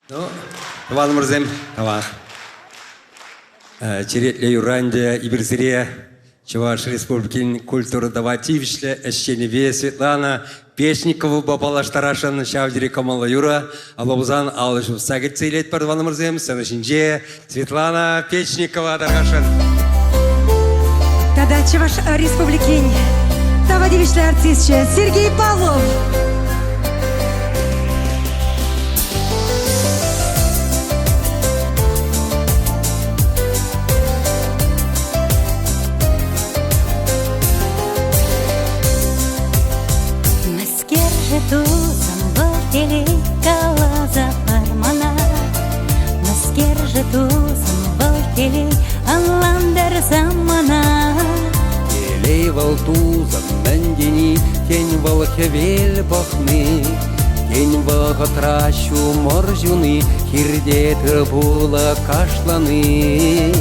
Ну, тӑванӑмӑрсем, тавах. Черетлӗ юрра ӗнтӗ эпир сире Чӑваш Республикин культура тава тивӗҫлӗ ӗҫченӗпе Светлана Печниковӑпа паллаштарасшӑн ҫав тери кӑмӑллӑ юрӑ. Апла пулсан алӑ ҫупса кӗтсе илетпӗр тӑванӑмӑрсем. Сцена ҫинче Светлана Печникова тархасшӑн. Тата Чӑваш Республикин тава тивӗҫлӗ артисчӗ Сергей Павлов. Мӗскер-ши тусӑм вӑл телей каласа пар мана. Мӗскер-ши тусӑм вӑл телей ӑнлантарсам мана. Телей вӑл тусӑм мӗн тени, тен вӑл хӗвел пӑхни, тен вӑхӑтра ҫумӑр ҫуни, хирте тыр-пулӑ кашлани.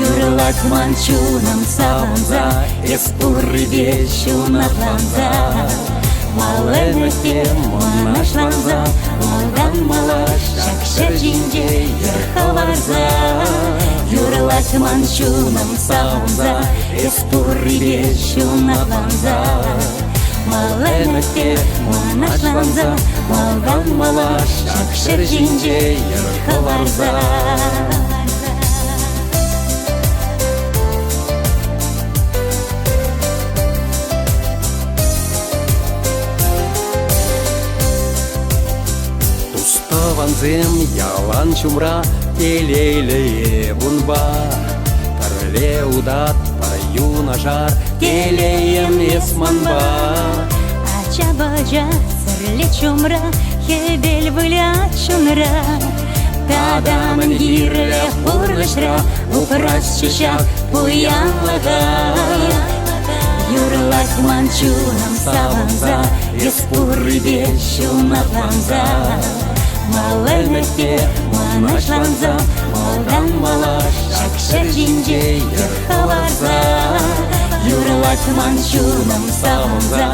Юрлать ман чунӑм савӑнса, эс пуррипе ҫунатланса. Мал ӗмӗтпе мӑнаҫланса, малтан мала ҫак ҫӗр ҫинче йӗр хӑварса. Юрлать ман чунӑм савӑнса, эс пуррипе ҫунатланса. Мал ӗмӗтпе мӑнаҫланса, малтан мала ҫак ҫӗр ҫинче йӗр хӑварса. Тус-тӑвансем ялан ҫумра, телейлӗ эп унпа. Пӗрле утатпӑр юнашар, телейӗм эс манпа. Ача-пӑча сӗрлет ҫумра, хӗвел вылять чунра. Тата мӗн кирлӗ пурнӑҫра, упрасчӗ ҫак пуянлӑха. Юрлать ман чунӑм савӑнса, эс пуррипе ҫунатланса. Мал ӗмӗтпе мӑнаҫланса, малтан мала ҫак ҫӗр ҫинче йӗр хӑварса. Юрлать ман чунӑм савӑнса,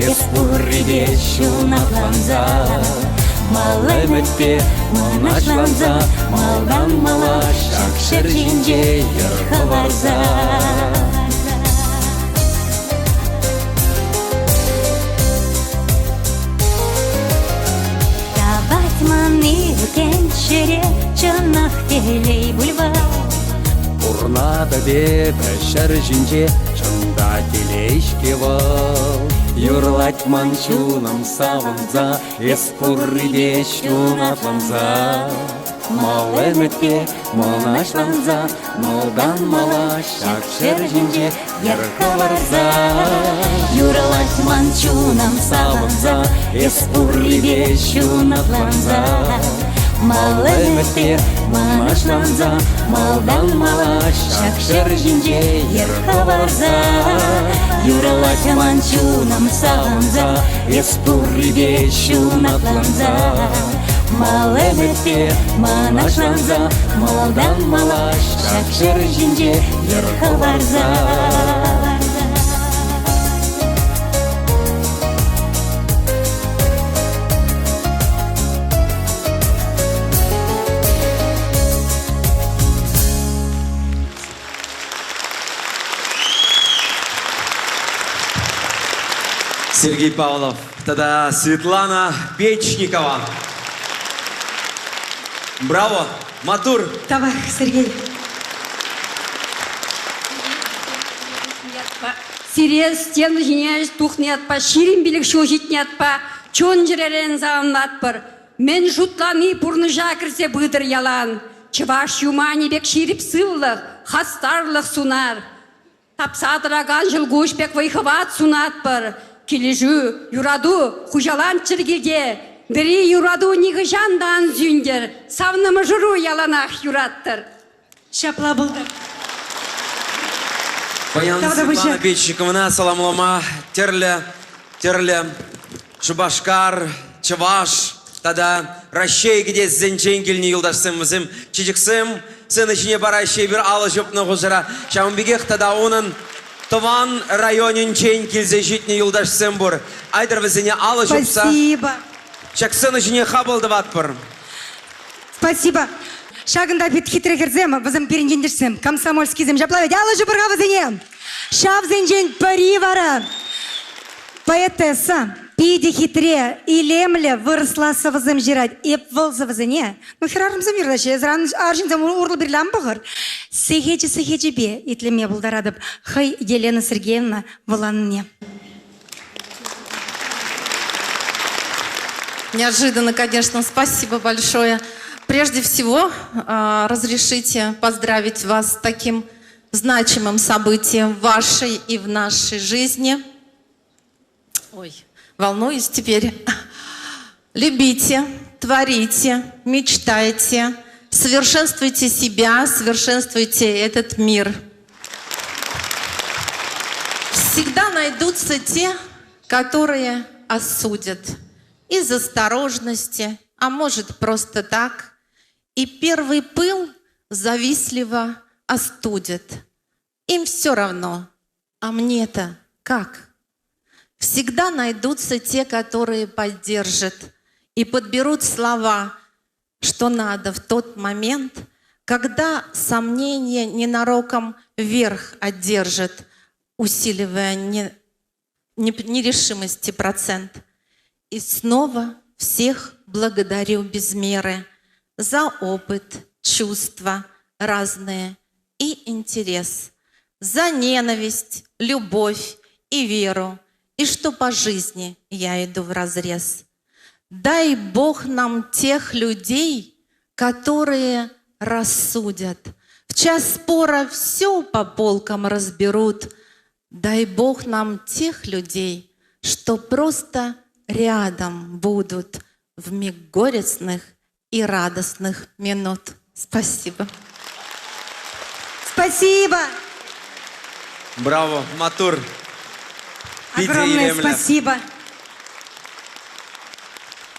эс пуррипе ҫунатланса. Мал ӗмӗтпе мӑнаҫланса, малтан мала ҫак ҫӗр ҫинче йӗр хӑварса. Тапать ман иркен ҫӗре чӑнах телей пуль Пурнатӑп эпӗ ҫӗр ҫинче, чӑн та телей-ҫке вӑл. Юрлать ман чунӑм савӑнса, эс пуррипе ҫунатланса. Мал ӗмӗтпе мӑнаҫланса, малтан мала ҫак ҫӗр ҫинче йӗр хӑварса. Юрлать ман чунӑм савӑнса, эс пуррипе ҫунатланса. Мал ӗмӗтпе мӑнаҫланса, малтан мала ҫак ҫӗр ҫинче йӗр хӑварса. Юрлать ман чунӑм савӑнса, эс пуррипе ҫунатланса. Мал ӗмӗтпе мӑнаҫланса, малтан мала ҫак ҫӗр ҫинче йӗр хӑварса. Сергей Павлов тата Светлана Печникова. Браво! Маттур! Тавах, Сергей. Сире стена ҫине тухнӑ ятпа, 25 ҫул ҫитнӗ ятпа чун-чӗререн саламлатпӑр. Мӗн шутлани пурнӑҫа кӗрсе пытӑр ялан. Чӑваш юманӗ пек ҫирӗп сывлӑх, хастарлӑх сунар. Тапса тӑракан ҫӑлкуҫ пек вӑй-хӑват сунатпӑр. Килӗшӳ, юрату хуҫаланччӑр килте. Вӗри юрату нихӑҫан та ан сӳнтӗр. Савнӑ мӑшӑру яланах юраттӑр. Ҫапла пултӑр. Паян Светлана Печниковӑна саламлама тӗрлӗ, тӗрлӗ Шупашкар, Чӑваш тата Раҫҫей кӗтесӗсенчен килнӗ юлташсем вӗсем чечексем сцена ҫине параҫҫӗ эпир алӑ ҫупнӑ хушӑра. Ҫавӑн пекех тата унӑн тӑван районӗнчен килсе ҫитнӗ юлташсем пур. Айтӑр вӗсене алӑ ҫупса Спасибо. ҫак сцена ҫине хапӑл тӑватпӑр. Спасибо. Ҫакӑнта пит хитре хӗрсем, вӗсем пирӗн ентешсем, комсомольскисем. Ҫапла вӗт, алӑ ҫупӑр-ха вӗсене. Ҫавсенчен пӗри вара поэтесса, питӗ хитре, илемлӗ вырӑсла сӑвӑсем ҫырать. Эп вӑл сӑвӑсене, ну хӗрарӑмсем юрлаҫҫӗ, эсӗ арҫынсем урлӑ пирле ан пӑхӑр. Сехечӗ-сехечӗпе итлеме пултаратӑп хӑй Елена Сергеевна вуланине. Неожиданно, конечно, спасибо большое. Прежде всего, разрешите поздравить вас с таким значимым событием в вашей и в нашей жизни. Ой, волнуюсь теперь. Любите, творите, мечтайте, совершенствуйте себя, совершенствуйте этот мир. Всегда найдутся те, которые осудят из осторожности, а может просто так, и первый пыл завистливо остудят. Им все равно, а мне-то как? Всегда найдутся те, которые поддержат и подберут слова, что надо в тот момент, когда сомнение ненароком верх одержит, усиливая не, не, нерешимости процент. И снова всех благодарю без меры за опыт, чувства разные и интерес, за ненависть, любовь и веру, и что по жизни я иду в разрез. Дай Бог нам тех людей, которые рассудят. В час спора все по полкам разберут. Дай Бог нам тех людей, что просто рядом будут в миг горестных и радостных минут. Спасибо. Спасибо. Браво, маттур. Питӗ Огромное илемлӗ. спасибо.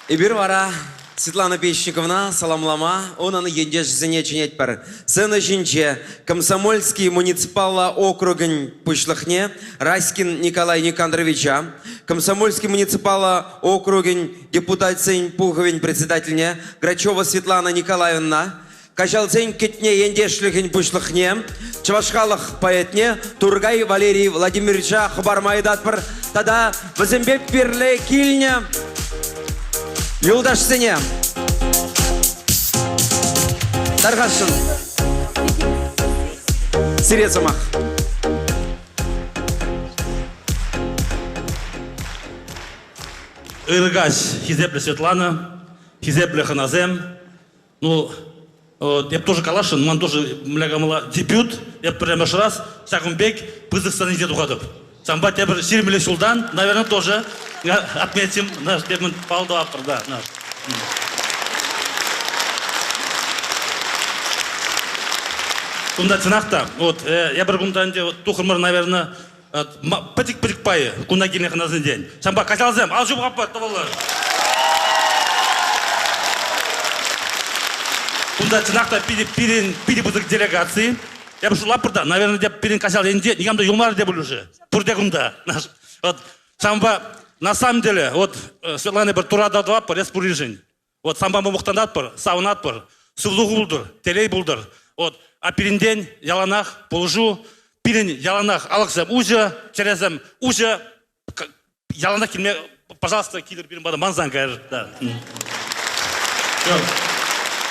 Эпир вара Светлана Печниковна саламлама унӑн ентешӗсене чӗнетпӗр. Сцена ҫинче Комсомольский муниципаллӑ округӗн пуҫлӑхне Раськин Николай Никандровича, Комсомольский муниципаллӑ округӗн депутатсен пухӑвӗн председательне Грачева Светлана Николаевна, Каҫалсен Кӗтне ентешлӗхӗн пуҫлӑхне, чӑваш халӑх поэтне Тургай Валерий Владимировича хӑпарма ыйтатпӑр тата вӗсемпе пӗрле килнӗ юлташсене. Тархасшӑн. Сире сӑмах. Ырӑ каҫ, хисеплӗ Светлана, хисеплӗ хӑнасем. Ну, эп тоже каласшӑн, ман тоже млягамала дебют, эп пӗрремӗш раз ҫакӑн пек пысӑк сцена тухатӑп. Ҫавӑнпа тепӗр ҫирӗмле ҫултан, наверное, тоже отметим наш темӗн паллӑ да, наш. Кунта чӑнах та, вот, я пӗр кунта ӗнтӗ тухрӑмӑр, наверное, пӗчӗк-пӗчӗк пайӗ кунта килнӗ хӑнасенчен. Ҫавӑнпа каҫалсем, ал ҫупӑпа тӑвӑллӑ. Кунта чӑнах та питӗ, пирӗн питӗ пысӑк делегаци. Эпӗ шутлатпӑр та, наверное, пирӗн каҫал енче никам та юлмарӗ те пуль уже. Пурте кунта. Вот, ҫавӑнпа на самом деле, вот Светлана пӗр турата тӑватпӑр эс пуриншӗн. Вот санпа мухтанатпӑр, савӑнатпӑр. Сывлӑху пултӑр, телей пултӑр. Вот, а пирӗнтен яланах пулӑшу, пирӗн яланах алӑксем уҫӑ, чӗресем уҫӑ. Яланах килме, пожалуйста, килӗр пирӗн пата, мансан кайӑр. Да.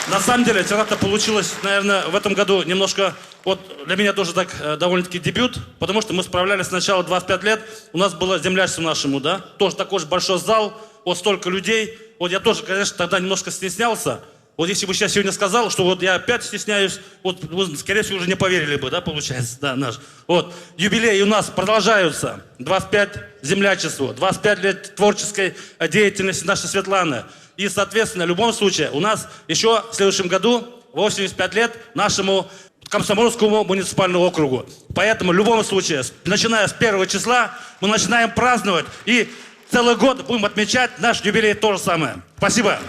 На самом деле, вчера-то получилось, наверное, в этом году немножко, вот для меня тоже так довольно-таки дебют, потому что мы справлялись сначала 25 лет, у нас было землячество нашему, да, тоже такой же большой зал, вот столько людей. Вот я тоже, конечно, тогда немножко стеснялся. Вот если бы сейчас сегодня сказал, что вот я опять стесняюсь, вот вы, скорее всего, уже не поверили бы, да, получается, да, наш. Вот, юбилеи у нас продолжаются. 25 землячеству, 25 лет творческой деятельности нашей Светланы. И, соответственно, в любом случае, у нас еще в следующем году, 85 лет, нашему Комсомольскому муниципальному округу. Поэтому в любом случае, начиная с первого числа, мы начинаем праздновать и целый год будем отмечать наш юбилей то же самое. Спасибо.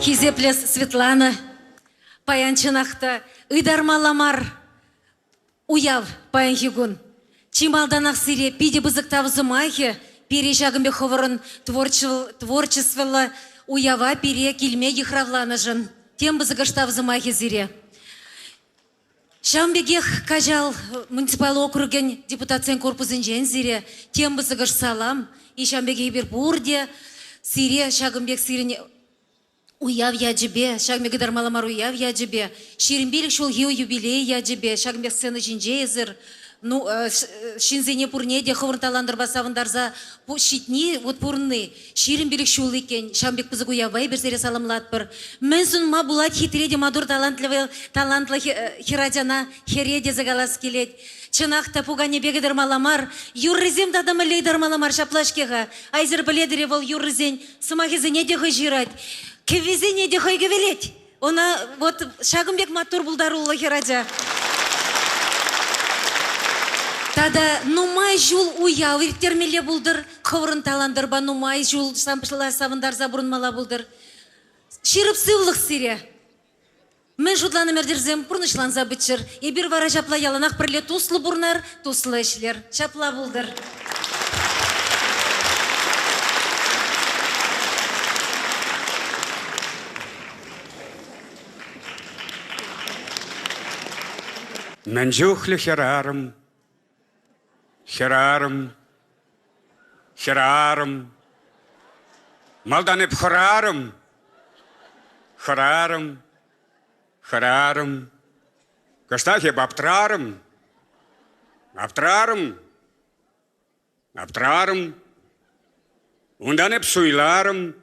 Хисеплӗ Светлана, паян чӑнах та ытармалла мар. Уяв паянхи кун. Чи малтанах сире питӗ пысӑк тав сӑмахӗ, пире ҫакӑн пек хӑвӑрӑн творчествӑллӑ уява пире килме йыхравланӑшӑн. Тем пысӑкӑш тав сӑмахӗ сире. Ҫавӑн пекех Каҫал муниципаллӑ округӗн депутатсен корпусӗнчен сире тем пысӑкӑш салам. И ҫавӑн пекех эпир пурте сире ҫакӑн пек сирӗн уяв ячӗпе, ҫакӑн пек ытармалла мар уяв ячӗпе, 25 ҫулхи юбилей ячӗпе ҫакӑн пек сцена ҫинче эсир ну, ҫынсене пурне те хӑвӑр талантӑрпа савӑнтарса ҫитни, вот пурӑнни 25 ҫул иккен, ҫавӑн пек пысӑк уявпа эпир сире саламлатпӑр. Мӗн сунма пулать хитре те маттур талантлӑ, талантлӑ хӗрачана хӗре тесе калас килет. Чӑнах та пукане пек ытармалла мар, юррисем тата мӗнле ытармалла мар ҫапла-ҫке-ха. Айсӑр пӗлетӗр-и вӑл юррисен Сӑмахӗсене те хӑй ҫырать, кӗввисене те хӑй кӗвӗлет. Ӑна вот ҫакӑн пек маттур пултаруллӑ хӗрача. Тата нумай ҫул уяв ирттермелле пултӑр, хӑвӑрӑн талантӑрпа нумай ҫул савӑнтарса пурӑнмалла пултӑр. Ҫирӗп сывлӑх сире! Мӗн шутланӑ мӗртӗрсем пурнӑҫланса пыччӑр. Эпир вара ҫапла яланах пӗрле туслӑ пурӑнар, туслӑ ӗҫлер. Ҫапла пултӑр. Мӗн чухлӗ хӗрарӑм, хӗрарӑм, хӗрарӑм. Малтан эп хӑрарӑм, хӑрарӑм, хӑрарӑм. Кӑштах эп аптрарӑм, аптрарӑм, аптрарӑм. Унтан эп суйларӑм,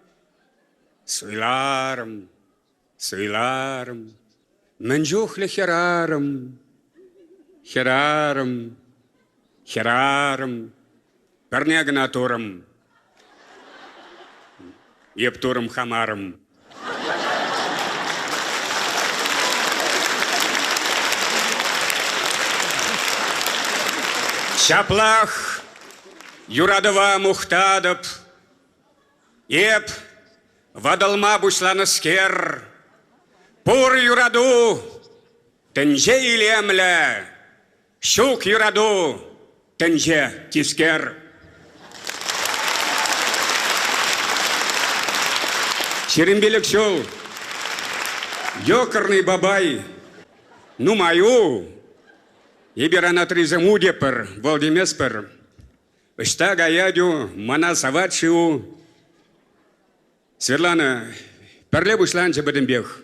суйларӑм, суйларӑм. Мӗн чухлӗ хӗрарӑм, хӗрарӑм, хӗрарӑм. Пӗрне кӑна турӑм. Эп турӑм хамарӑм. Ҫаплах юратӑва мухтатӑп. Эп ватӑлма пуҫланӑскер. Пур юрату тӗнче илемлӗ. Ҫук юрату тӗнче тискер. 25 ҫул ёкарный бабай нумай-у. Эпир анатрисем у тепӗр, вӑл теместпӗр. Ӑҫта каять-у, мана савать-ши-у? Светлана, пӗрле пуҫланчӗ пӗтӗмпех.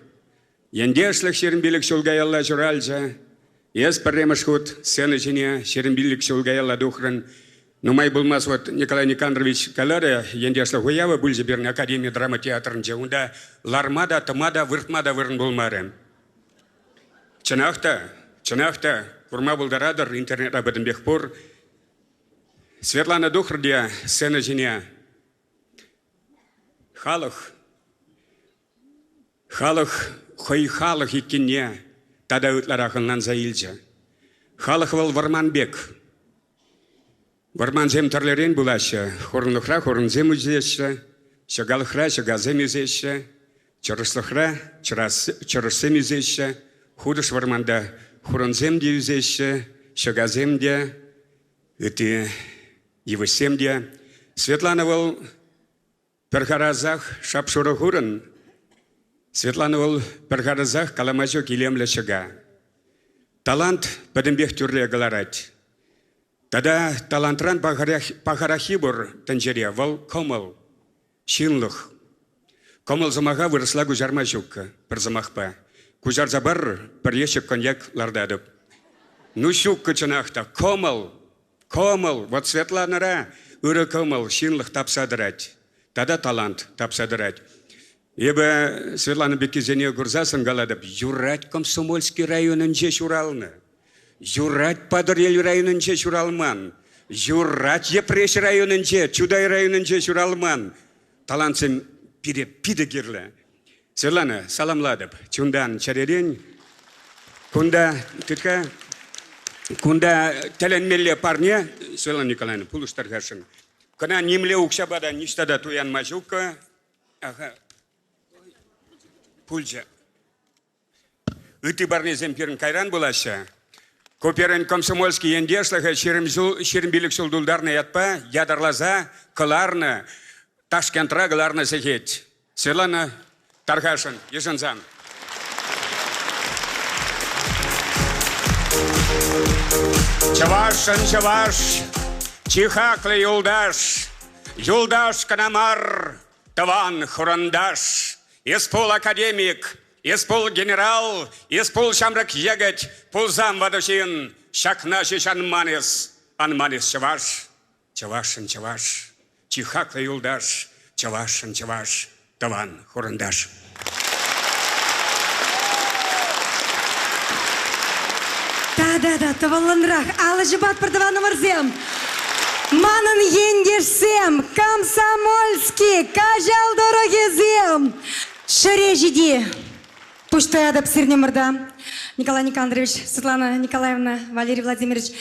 Ентешлӗх 25 ҫул каялла ҫуралчӗ. Эс пӗрремӗш хут сцена ҫине 25 ҫул каялла тухрӑн. Нумай пулмасть вот Николай Никандрович каларӗ, ентешлӗх уявӗ пулчӗ пирӗн Академи драма театрӗнче. Унта ларма та, тӑма та, выртма та вырӑн пулмарӗ. Чӑнах та, чӑнах та, курма пултаратӑр, интернетра пӗтӗмпех пур. Светлана тухрӗ те сцена ҫине. Халӑх Халӑх хӑй халӑх иккенне тата ытларах ӑнланса илчӗ. Халӑх вӑл вӑрман пек. Вӑрмансем тӗрлӗрен пулаҫҫӗ. Хурӑнлӑхра хурӑнсем ӳсеҫҫӗ, ҫӑкалӑхра ҫӑкасем ӳсеҫҫӗ, чӑрӑшлӑхра чӑрӑшсем ӳсеҫҫӗ, хутӑш вӑрманта хурӑнсем те ӳсеҫҫӗ, ҫӑкасем те, ытти йывӑҫсем те. Светлана вӑл Пӗр харасах шап-шурӑ хурӑн. Светлана вӑл пӗр харӑсах калама ҫук илемлӗ ҫӑка. Талант пӗтӗмпех тӳрре кӑларать. Тата талантран пахараххи пур тӗнчере, вӑл кӑмӑл, ҫынлӑх. Кӑмӑл сӑмаха вырӑсла куҫарма ҫук пӗр сӑмахпа. Куҫарса пар, пӗр ещӗк коньяк лартатӑп. Ну ҫуккӑ чӑнах та, кӑмӑл. Кӑмӑл, вот Светланӑра ырӑ кӑмӑл, ҫынлӑх тапса тӑрать. Тата талант тапса тӑрать. Эпӗ Светлана пеккисене курсассӑн калатӑп, юрать Комсомольски районӗнче ҫуралнӑ. Юрать Патӑрьел районӗнче ҫуралман. Юрать Йӗпреҫ районӗнче, Чутай районӗнче ҫуралман. Талантсем пире питӗ кирлӗ. Светлана, саламлатӑп. Чунтан, чӗререн. Кунта, тытка, кунта тӗлӗнмелле парне, Светлана Николаевна, пулӑштӑр-хашӑн. Кӑна нимле укҫапа та ниҫта та туянма ҫуккӑ. Аха. Пулчӗ. Ытти парнесем пирӗн кайран пулаҫҫӗ. Ку пирӗн Комсомольски ентешлӗхӗ 20 ҫул, 25 ҫул тултарнӑ ятпа ятарласа кӑларнӑ, Ташкентра кӑларнӑ сехет. Светлана Тархашӑн йышӑнсан. Чӑвашшӑн чӑваш, чи хаклӑ юлташ, юлташ кӑна мар, тӑван хурӑнташ. Эс пул академик, эс пул генерал, эс пул ҫамрӑк йӗкӗт, пулсам ватӑ ҫын, ҫакна ҫеҫ ан ман эс, ан ман эс чӑваш. Чӑвашшӑн чӑваш, чи хаклӑ юлташ, чӑвашшӑн чӑваш, тӑван хурӑнташ. Та-та-та, тӑвӑллӑнрах алӑ ҫупатпӑр тӑванӑмӑрсем. Манӑн ентешсем, Комсомольски, Каҫал тӑрӑхӗсем, ҫӗре ҫити Пуҫ таятӑп сирне мӑрта. Николай Никандрович, Светлана Николаевна, Валерий Владимирович,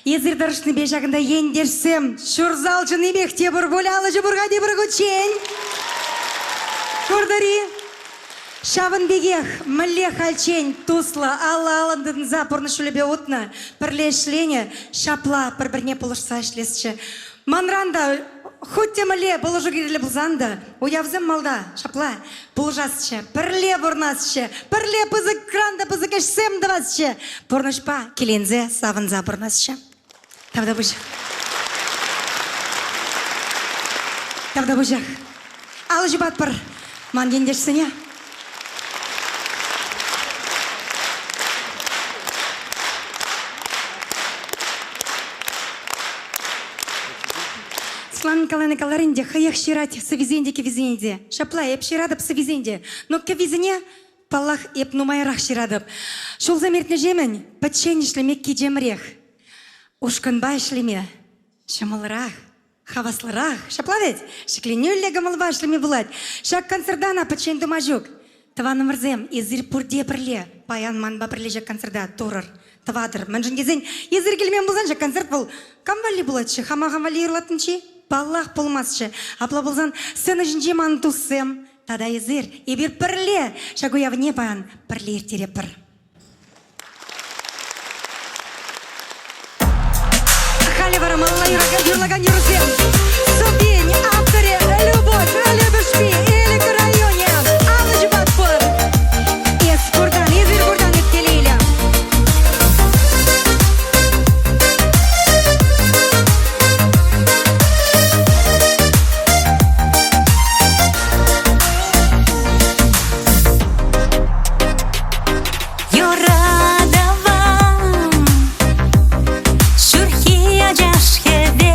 эсир тӑрӑшнипе ҫакӑнта ентешсем ҫурсал чӑннипех те пур пуль алӑ ҫупӑр-ха тепӗр хутчен. Куртӑр-и? Ҫавӑн пекех мӗнле хальччен туслӑ, алла-аллӑн тытӑнса пурнӑҫ ҫулӗпе утнӑ, пӗрле ӗҫленӗ, ҫапла пӗр-пӗрне пулӑшса ӗҫлесчӗ. Манран та хуть те мӗнле пулӑшу кирлӗ пулсан та уявсем малта, ҫапла, пулӑшасчӗ, пӗрле пурӑнасчӗ, пӗрле пысӑкран та пысӑк ӗҫсем тӑвасчӗ, пурнӑҫпа киленсе, савӑнса пурӑнасчӗ. Тавтапуҫах. Тавтапуҫах. Алӑ ҫупатпӑр ман ентешсене. Светлана Николаевна каларӗ ӗнтӗ, хӑех ҫырать сӑввисен те кӗввисене те. Ҫапла, эп ҫыратӑп сӑввисен те. Но кӗввисене, паллах, эп нумайрах ҫыратӑп. Ҫулсем иртнӗҫемӗн пӗччен ӗҫлеме кичемрех. Ушкӑнпа ӗҫлеме ҫӑмӑлрах. Хаваслӑрах, ҫапла вӗт? Ҫӗкленӳллӗ кӑмӑлпа ӗҫлеме пулать. Ҫак концерта ӑна пӗччен тума ҫук. Тӑванӑмӑрсем, эсир пурте пӗрле паян манпа пӗрле ҫак концерта турӑр, тӑватӑр. Мӗншӗн тесен эсир килмен пулсан ҫак концерт вӑл кам валли пулатчӗ? Хама хам валли юрлаттӑмччӗ? Паллах, пулмастчӗ. Апла пулсан сцена ҫинче ман туссем тата эсир, эпир пӗрле ҫак уявне паян пӗрле ирттеретпӗр. Халӗ вара малалла юрлакан юрӑсем. Сӑввин авторӗ Любовь Лӗпӗшпи Элӗк районӗ. Алӑ ҫупатпӑр. Эс пуртан, эсир пуртан эс телейлӗ. Юратӑвӑм ҫурхи ачаш хӗвелӗм.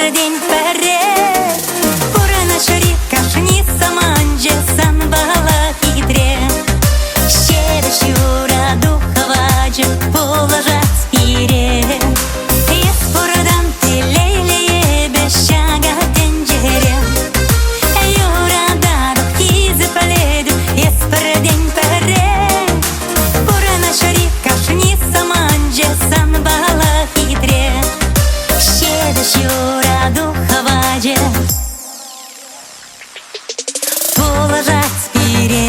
пӗртен пӗрре. Пурнӑҫри кашни саманчӗ санпала хитре. Ҫепӗҫ юрату хӑвачӗ пулӑшать пире. Эс пуртан телейлӗ эпӗ ҫакӑ тӗнчере. Юрататӑп, хисеплетӗп, эс пӗртен пӗрре. Пурнӑҫри кашни саманчӗ санпала хитре. Ҫепӗҫ юрату хӑвачӗ пулӑшать пире.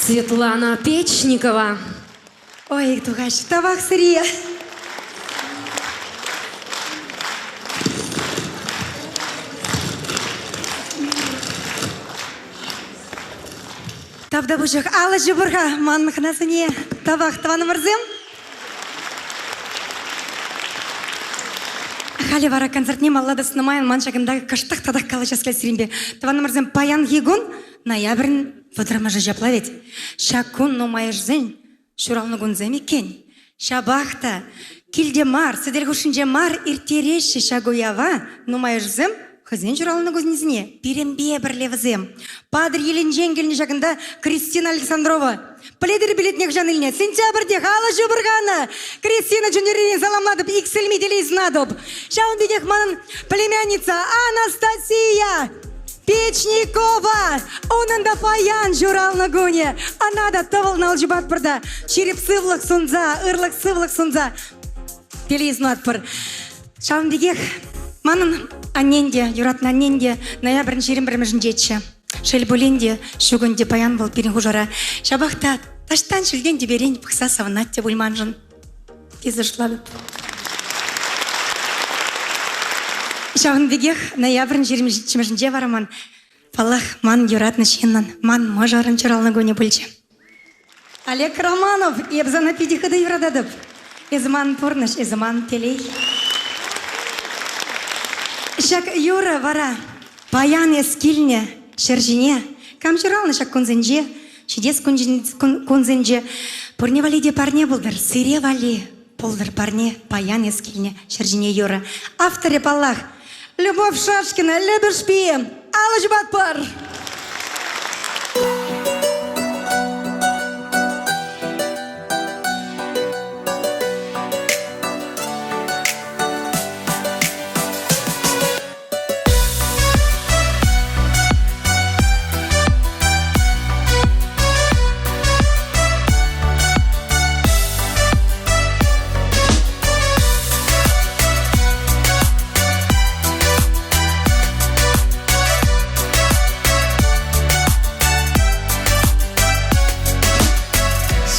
Светлана Печникова. Ой, тухаҫ, тавах сире. Тавтапуҫах алӑ ҫупӑр-ха ман хӑнасене. Тавах, тӑванӑмӑрсем. Халӗ вара концертне малла тӑснӑ майӑн ман ҫакӑнта кӑштах татах калаҫас килет сирӗнпе. Тӑванӑмӑрсем, паянхи кун ноябрӗн вӑтӑрмӗшӗ ҫапла вӗт. Ҫак кун нумайӑшсен ҫуралнӑ кунсем иккен. Ҫапах та килте мар, сӗтел хушшинче мар ирттереҫҫӗ ҫак уява нумайӑшӗсем хӑйсен ҫуралнӑ кунӗсене пирӗнпе пӗрле вӗсем. Патӑрьелӗнчен килнӗ ҫакӑнта Кристина Александрова. Пӗлетӗр билетне хӑҫан илнӗ? Сентябрьте халӑ ҫупӑрханӑ! Кристина чун-чӗререн саламлатӑп, иксӗлми телей сунатӑп. Ҫавӑн пекех манӑн племянница Анастасия Печникова! Унӑн та паян ҫуралнӑ кунӗ. Ӑна та тӑвӑлнӑ ал ҫупатпӑр та ҫирӗп сывлӑх сунса, ырлӑх-сывлӑх сунса телей сунатпӑр. Ҫавӑн пекех манӑн аннен те, юратнӑ аннен те ноябрӗн 21-мӗшӗнчеччӗ. Шел пулин те, ҫук ӗнтӗ паян вӑл пирӗн хушӑра. Ҫапах та таҫтан ҫӳлтен тӳперен пӑхса савӑнать те пуль маншӑн тесе шутлатӑп. Ҫавӑн пекех ноябрӗн 27-мӗшӗнче вара ман, паллах, ман юратнӑ ҫыннӑн, ман мӑшӑрӑн ҫуралнӑ кунӗ пулчӗ. Олег Романов, эп сана питӗ хытӑ юрататӑп. Эсӗ ман пурнӑҫ, эсӗ ман телей. Ҫак юрӑ вара паян эс килнӗ ҫӗр ҫине. Кам ҫуралнӑ ҫак кунсенче, ҫитес кунсенче пурне валли те парне пултӑр, сире валли пултӑр парне паян эс килнӗ ҫӗр ҫине юрӑ. Авторӗ, паллах, Любовь Шашкина, Лӗпӗшпи. Алӑ ҫупатпӑр!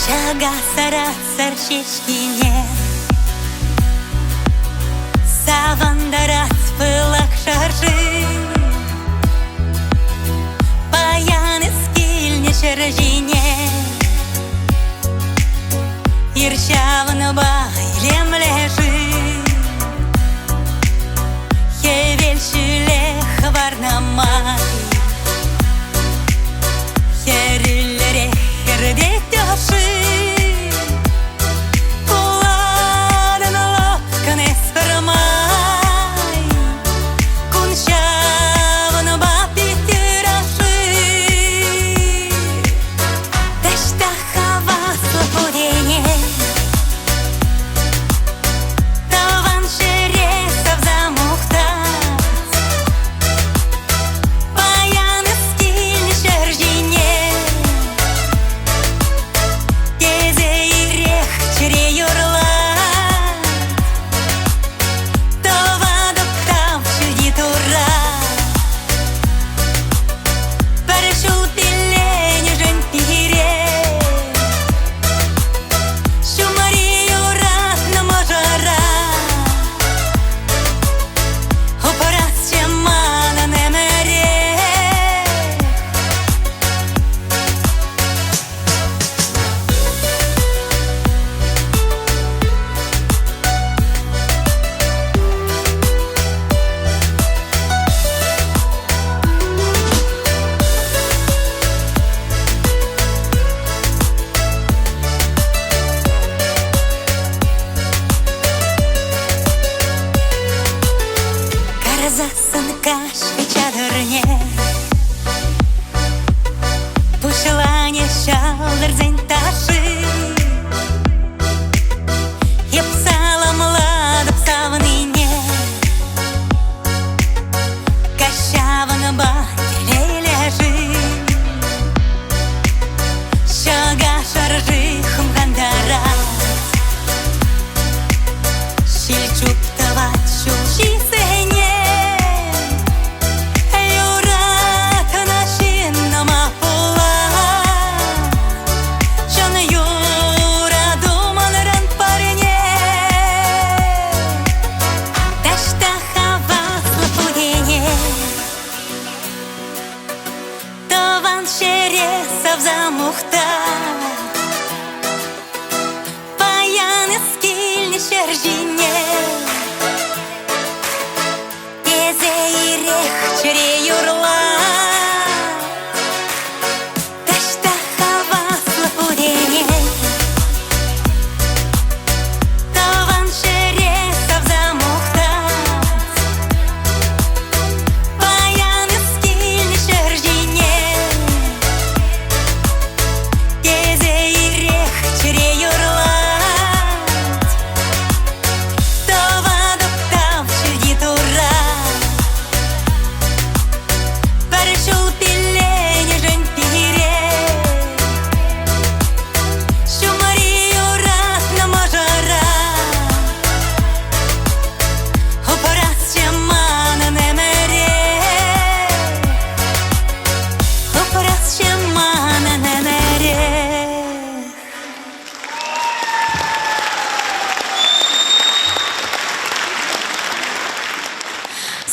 Ҫака саратсӑр ҫеҫкине Савӑнтарать пылак шӑрши. Паян эс килнӗ ҫӗр ҫине Ир ҫавӑнпа илемлӗ-ши? Хӗвел ҫӳле хӑварнӑ май Хӗрӳллӗрех хӗртет ӑшши. Кулатӑн лӑпкӑн эс пӗрмай, Кун ҫавӑнпа пит ыраши. Таҫта хаваслӑ путене.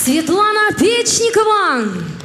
Светлана Печникова.